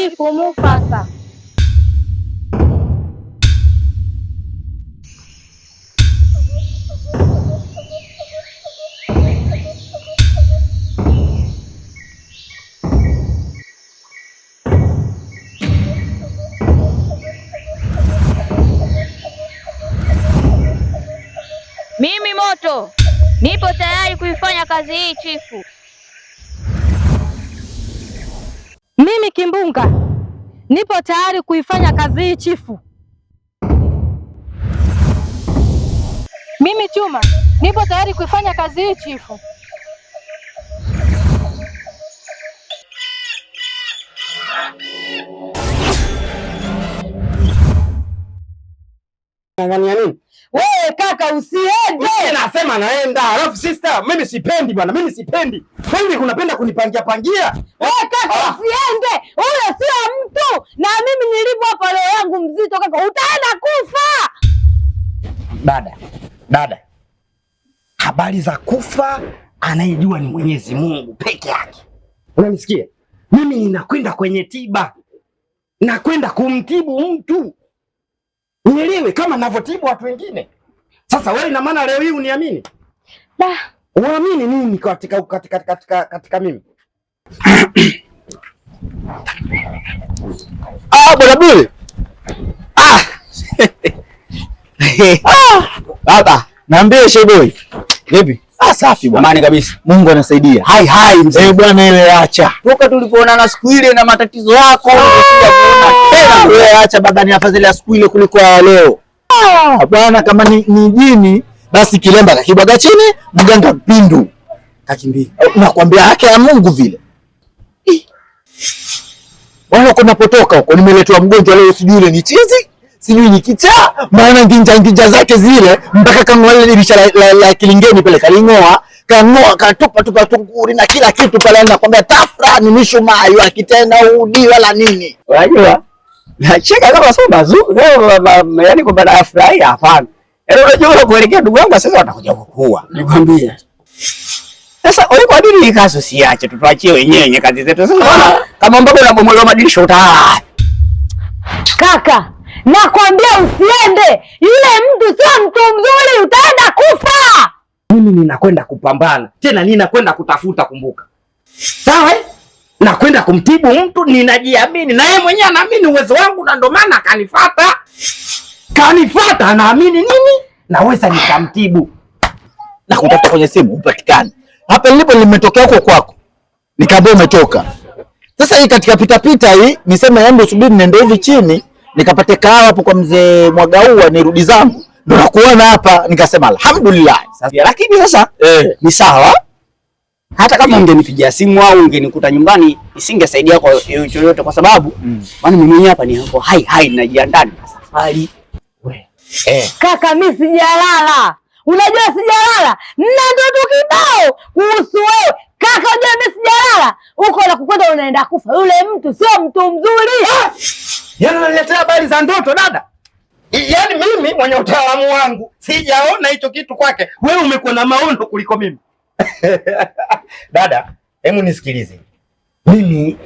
Chifu Mufasa. Mimi Moto nipo tayari kuifanya kazi hii chifu. Mimi Kimbunga nipo tayari kuifanya kazi hii chifu. Mimi Chuma nipo tayari kuifanya kazi hii chifu. Ng'ang'ania nini? Wewe kaka usiende. Mimi nasema naenda. Alafu sister, mimi sipendi bwana, mimi sipendi. Kwani unapenda kunipangia pangia? Wewe kaka Ah. usiende. Huyo sio mtu. Na mimi nilipo hapa roho yangu mzito kaka, utaenda kufa. Dada, dada, habari za kufa anayejua ni Mwenyezi Mungu peke yake. Unanisikia? Mimi ninakwenda kwenye tiba, nakwenda kumtibu mtu, nielewe kama navyotibu watu wengine. Sasa wewe, ina maana leo hii uniamini? Da. Uamini nini katika katika katika katika mimi? Ah, bwana Bule. Ah. Ah, baba, niambie Sheboy. Vipi? Ah, safi bwana. Amani kabisa. Mungu anasaidia. Hai hai mzee. Eh, bwana ile acha. Toka tulipoonana siku ile na matatizo yako, nimekuja kuona tena. Wewe acha baba, ni afadhali ya siku ile kuliko ya leo. Ah, bwana kama ni jini basi kilemba kakibwaga chini, mganga mpindu. Kakimbia. Nakwambia haki ya Mungu vile. Bwana huko napotoka huko nimeletwa mgonjwa leo, sijui ile ni chizi, sijui ni kichaa, maana nginja nginja zake zile mpaka kang'oa ile dirisha la kilingeni pale kaling'oa, kang'oa katupa tupa tunguri na kila kitu pale, nakwambia tafra ni mishumaa akitena udi wala nini. Unajua? Nacheka kama sio mazuri, yaani kwamba nafurahia hapana. Yaani unajua unapoelekea ndugu yangu sasa watakuja kukua. Nikwambie. Sasa wewe kwa nini kazi usiache tutuachie wenyewe wenye kazi zetu. Sasa unaona kama ambapo unabomolewa madirisha utalala. Kaka, nakwambia usiende. Yule mtu sio mtu mzuri, utaenda kufa. Mimi ninakwenda kupambana tena, ninakwenda kutafuta. Kumbuka, sawa eh? Nakwenda kumtibu mtu, ninajiamini na yeye mwenyewe anaamini uwezo wangu, na ndo maana kanifata, kanifata. Anaamini nini, naweza nikamtibu. Na kutafuta kwenye simu upatikane. Hapa nilipo limetokea huko kwako. Nikaambia umetoka. Sasa hii katika pita pita hii niseme hebu subiri niende hivi chini nikapate kahawa hapo kwa mzee Mwagaua nirudi zangu. Ndo nakuona hapa nikasema alhamdulillah. Sasa, lakini sasa Eh. ni sawa. Hata kama ungenipigia simu au ungenikuta nyumbani isingesaidia kwa chochote kwa sababu maana mimi mwenyewe hapa ni hapo hai hai najiandaa na safari. Eh. Kaka, mi sijalala. Unajua sijalala, nina ndoto kibao kuhusu wewe kaka. Unajua mi sijalala huko na kukwenda, unaenda kufa. Yule mtu sio mtu mzuri. Yaani unaniletea habari za ndoto dada? Yaani mimi mwenye utaalamu wangu sijaona hicho kitu kwake. Wewe umekuwa na maono kuliko mimi. Dada, hebu nisikilize. Mimi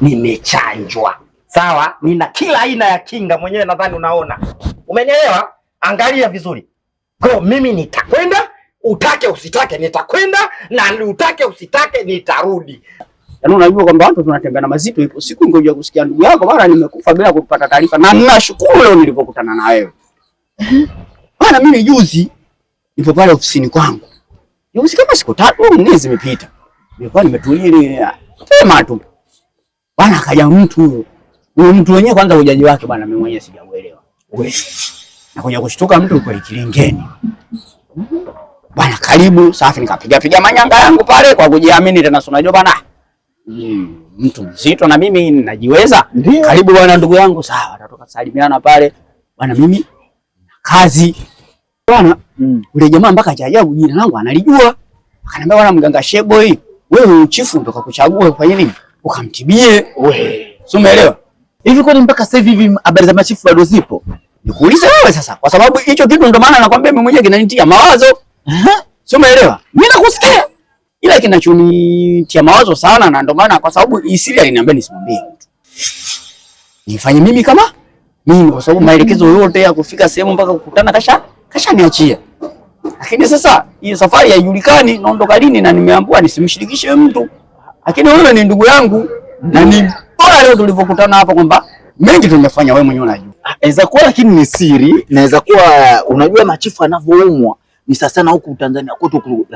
nimechanjwa. Sawa, nina kila aina ya kinga mwenyewe, nadhani unaona. Umenielewa? Angalia vizuri. Kwa hiyo mimi nitakwenda, utake usitake nitakwenda, na utake usitake nitarudi. Yaani unajua kwamba watu tunatembea na mazito, ipo siku ngoja kusikia ndugu yako bwana nimekufa bila kupata taarifa, na ninashukuru leo nilipokutana na wewe. Bwana mimi juzi nipo pale ofisini kwangu. Juzi kama siku tatu au nne zimepita. Nilikuwa nimetulia ile sema tu. Bwana akaja mtu huyo. Huyo mtu wenyewe kwanza ujaji wake bwana mimi mwenyewe sijauelewa. Wewe. Na kuja kushtuka mtu yuko Kilingeni. Bwana karibu, safi nikapiga piga manyanga yangu pale kwa kujiamini tena, si unajua bwana. Mtu mzito na mimi najiweza. Ndio. Karibu bwana ndugu yangu, sawa, natoka salimiana pale. Bwana mimi na kazi. Bwana ule jamaa mpaka cha ajabu jina langu analijua. Akaniambia bwana mganga Sheboy, wewe uchifu ndo kakuchagua ufanye nini? Ukamtibie. We. Si umeelewa? Hivi kwani mpaka sasa hivi hivi habari za machifu bado zipo? Nikuulize wewe sasa, kwa sababu hicho kitu ndo maana nakwambia mimi mwenyewe kinanitia mawazo. Si umeelewa? Mimi nakusikia. Ila kinachonitia mawazo sana na ndo maana kwa sababu Isili aliniambia nisimwambie mtu. Nifanye mimi kama mimi, kwa sababu maelekezo yote ya kufika sehemu mpaka kukutana kasha niachia. Lakini sasa hii safari haijulikani naondoka lini, na nimeambiwa nisimshirikishe mtu. Lakini wewe ni ndugu yangu na ni bora leo tulivyokutana hapa kwamba mengi tumefanya, wewe mwenyewe unajua. Inaweza kuwa lakini ni siri, inaweza kuwa unajua machifu anavyoumwa ni sasa na huku Tanzania kwetu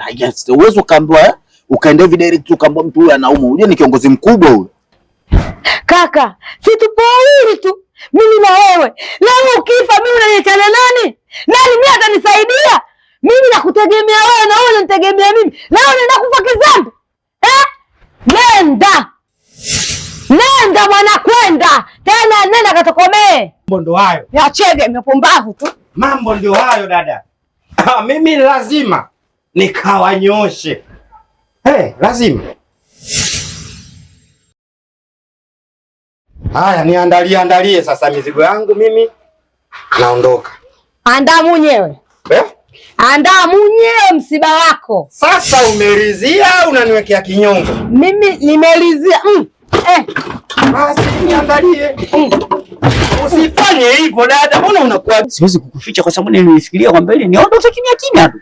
uwezo ukaambiwa ukaenda hivi direct ukaambiwa mtu huyu anaumwa. Unajua ni kiongozi mkubwa huyo. Kaka, si tupo wawili tu, mimi na wewe. Leo ukifa mimi unaniachana nani? Nani mimi atanisaidia? Mimi nakutegemea wewe na wewe unanitegemea mimi. Leo naenda kufa kizambi. Eh? Nenda. Nenda mwana kwenda. Tena nenda katokomee. Mambo ndo hayo. Niachege mepumbavu tu. Mambo ndio hayo dada. Mimi lazima nikawanyoshe. Hey, lazima. Haya, niandalie andalie sasa mizigo yangu mimi naondoka. Andaa mwenyewe. Eh? Andaa mwenyewe msiba wako. Sasa umeridhia unaniwekea kinyongo? Mimi nimeridhia. Basi niandalie. Usifanye hivyo dada, mbona unakuwa? Siwezi kukuficha kwa sababu nilifikiria kwamba ile niondoke kimya kimya tu.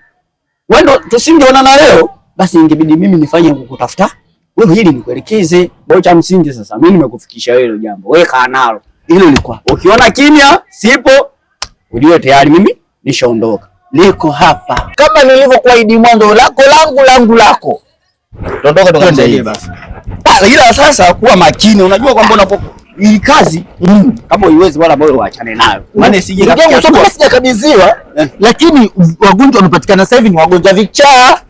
Wewe ndo tusingeonana leo, basi ingebidi mimi nifanye kukutafuta wewe ili nikuelekeze. Bocha msingi sasa mimi nimekufikisha wewe hilo jambo. Wewe kaa nalo. Hilo liko. Ukiona kimya sipo, ujue tayari mimi nishaondoka. Liko hapa. Kama nilivyokuahidi mwanzo, lako langu langu lako. Tuondoke tukamsaidie basi. Ila sasa kuwa makini, unajua kwamba unapo hii kazi kama uiwezi wala bora uachane nayo. Maana sije kafikia sijakabidhiwa, lakini wagonjwa wanapatikana sasa hivi ni wagonjwa vichaa.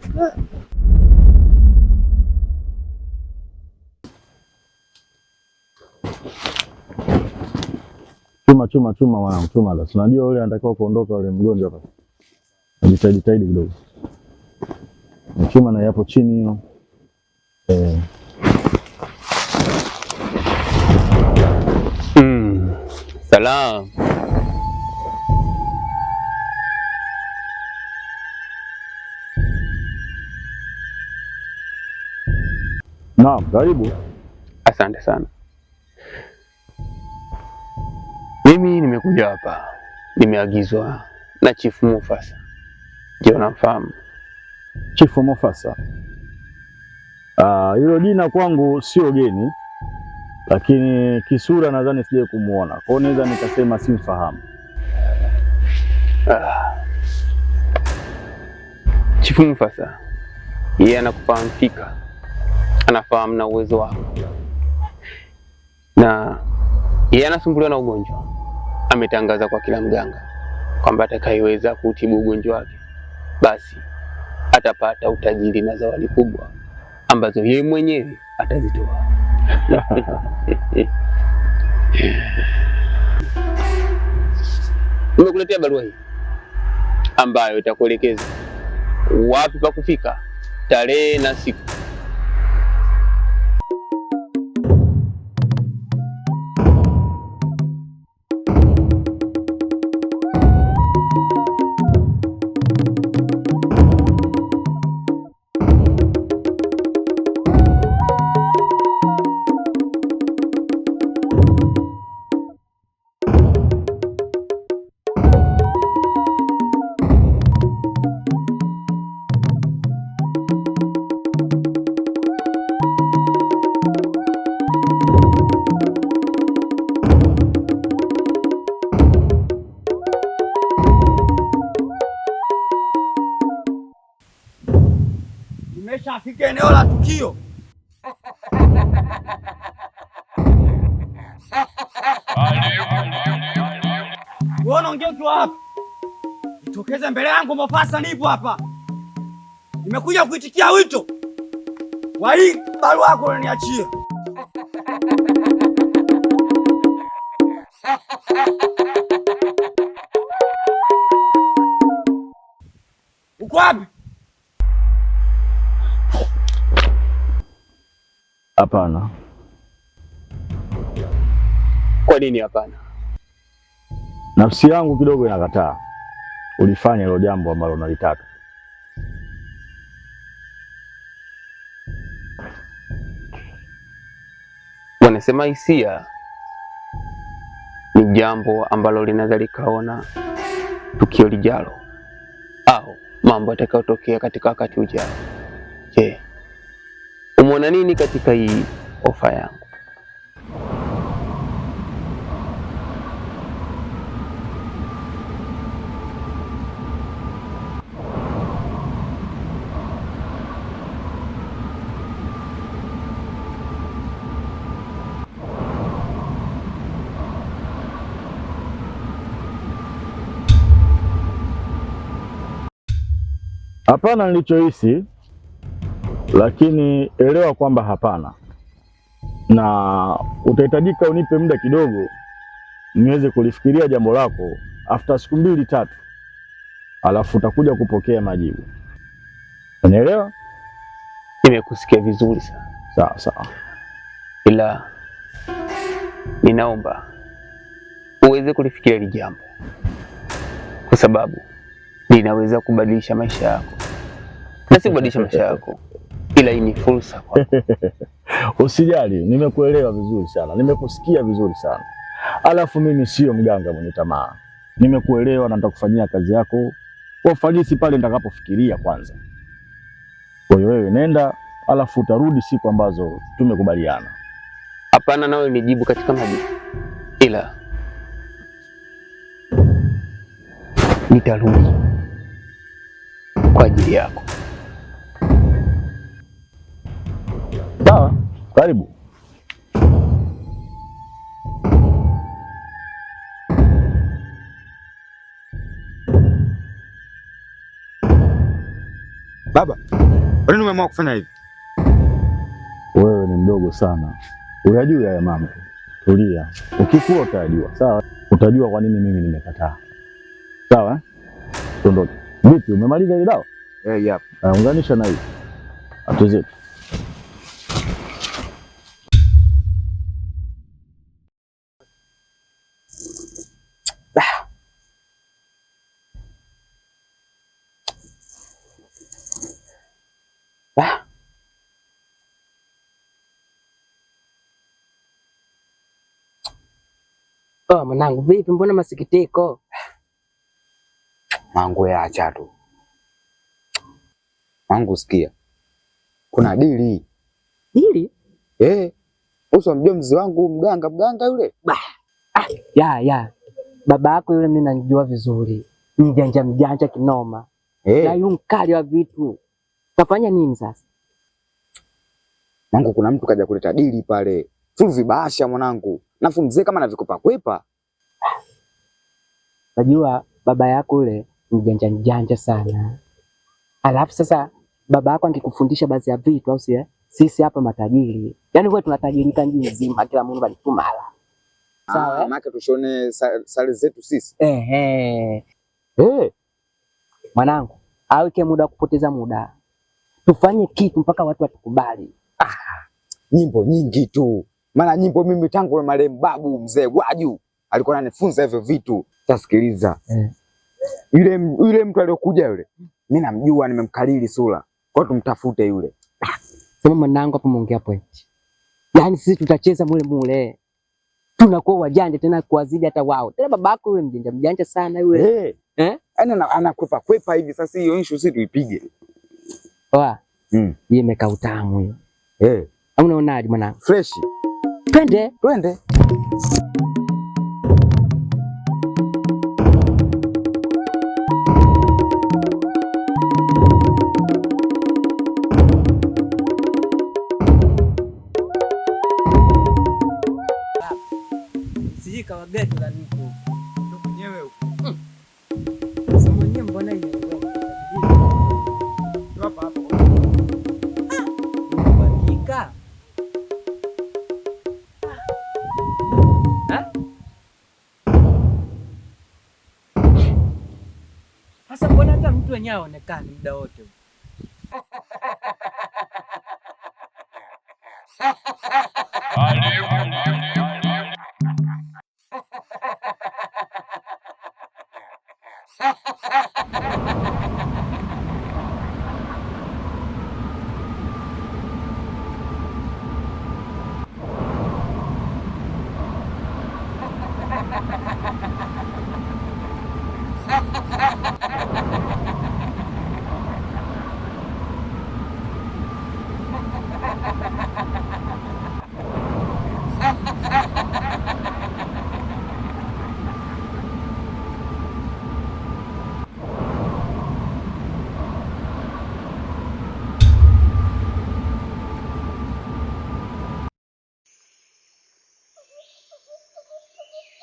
Chuma chuma chuma mwanangu, chuma la. Unajua yule anatakiwa kuondoka yule mgonjwa hapa. Jitahidi jitahidi kidogo. Chuma na yapo chini hiyo. Salam. Naam, karibu. Asante sana. Mimi nimekuja hapa, nimeagizwa na Chifu Mufasa. Je, unamfahamu Chifu Mufasa? Hilo jina kwangu sio geni, lakini kisura nadhani sije kumuona. Kwa hiyo naweza nikasema simfahamu. Chifu Mufasa yeye anakufahamu fika, anafahamu na uwezo wako, na yeye anasumbuliwa na ugonjwa. Ametangaza kwa kila mganga kwamba atakayeweza kutibu ugonjwa wake basi atapata utajiri na zawadi kubwa ambazo yeye mwenyewe atazitoa. Nimekuletea barua hii ambayo itakuelekeza wapi pa kufika, tarehe na siku. Nimeshafika eneo la tukio. Wewe unaongea ukiwa wapi? Nitokeze mbele yangu Mufasa, nipo hapa. Nimekuja kuitikia wito wa hii barua yako unaniachia. Uko wapi? Hapana. Kwa nini hapana? Nafsi yangu kidogo inakataa ulifanya hilo jambo ambalo unalitaka. Wanasema hisia jambo ambalo linaweza likaona tukio lijalo au mambo yatakayotokea katika wakati ujao. Je, umeona nini katika hii ofa yangu? Hapana nilichohisi, lakini elewa kwamba hapana, na utahitajika unipe muda kidogo niweze kulifikiria jambo lako after siku mbili tatu, alafu utakuja kupokea majibu. Unanielewa? Nimekusikia vizuri sana. Sawa sawa, ila ninaomba uweze kulifikiria hili jambo kwa sababu linaweza kubadilisha maisha yako, na si kubadilisha maisha yako, ila hii ni fursa kwako. Usijali, nimekuelewa vizuri sana, nimekusikia vizuri sana. Alafu mimi sio mganga mwenye tamaa, nimekuelewa na nitakufanyia kazi yako kwa ufanisi pale nitakapofikiria kwanza. Kwa hiyo wewe nenda, alafu utarudi siku ambazo tumekubaliana. Hapana, nawe nijibu katika majibu, ila nitarudi kwa ajili yako. Sawa, karibu. Baba, kwa nini umeamua kufanya hivi? Wewe ni mdogo sana, uyajui haya mambo. Tulia, ukikua utajua. Sawa, utajua kwa nini mimi nimekataa. Sawa, tuondoke. Vipi, umemaliza ile dawa? Eh, yep. Unganisha na hii. Atuzetu. Oh, mwanangu vipi, mbona masikitiko? Mangu ya acha tu. Mangu sikia. Kuna dili. Dili? Eh. Uso mjua mzee wangu mganga mganga yule? Bah. Ah, ya ya. Baba yako yule mimi nanijua vizuri. Mjanja mjanja kinoma. Eh. Na yule mkali wa vitu. Kafanya nini sasa? Mangu kuna mtu kaja kuleta dili pale. Full vibahasha mwanangu. Nafu mzee kama anavikopa kwepa. Najua baba yako yule mjanja mjanja sana. Alafu sasa baba yako angekufundisha baadhi ya vitu au si? Sisi hapa matajiri. Yaani wewe tunatajirika nchi nzima, kila mtu anitumala. Sawa? Maana tushone sare zetu sisi. Ehe. Eh. Mwanangu, aweke muda kupoteza muda. Tufanye kitu mpaka watu watukubali. Ah, nyimbo nyingi tu. Maana nyimbo mimi tangu marehemu babu mzee Gwaju alikuwa ananifunza hivyo vitu. Tasikiliza. Yule mtu aliyokuja yule, mimi namjua, nimemkalili sura. Kwa tumtafute yule. Sema mwanangu, hapo muongea point. Yaani sisi tutacheza mule mule. Tunakuwa wajanja tena kuwazidi hata wao. Tena babako yule mjanja mjanja sana yule. Eh. Eh? Yaani anakwepa kwepa hivi sasa hiyo issue sisi tuipige. Oa. Hii imekaa utamu hiyo. Eh. Au unaonaje mwanangu? Fresh. Twende. Twende. Sijui kama geto la niko. Ndio mwenyewe huko. Sasa mwenyewe mbona yeye hapa hapa. Hakika. Sasa mbona hata mtu wenyewe haonekani muda wote?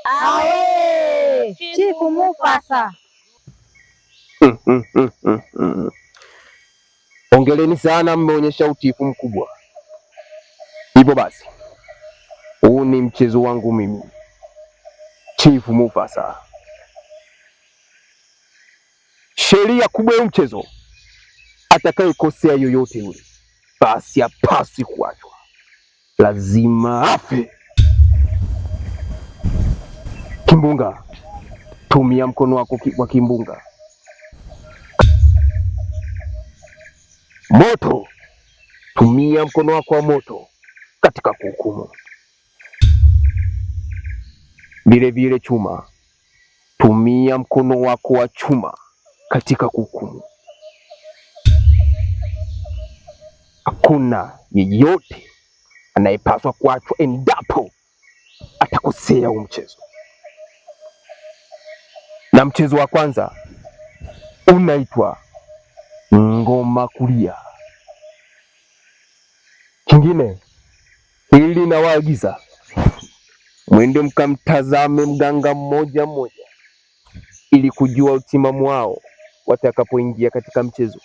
Awe! Chifu Mufasa. Hongereni sana, mmeonyesha utiifu mkubwa. Hivyo basi, huu ni mchezo wangu mimi Chifu Mufasa. Sheria kubwa ya mchezo, atakayekosea yoyote yule, basi hapaswi kuachwa, lazima afe. Kimbunga, tumia mkono wako wa kimbunga. Moto, tumia mkono wako wa moto katika kuhukumu. Vile vile chuma, tumia mkono wako wa chuma katika kuhukumu. Hakuna yeyote anayepaswa kuachwa endapo atakosea huu mchezo. Na mchezo wa kwanza unaitwa ngoma kulia. Kingine hili nawaagiza mwende mkamtazame mganga mmoja mmoja, ili kujua utimamu wao watakapoingia katika mchezo.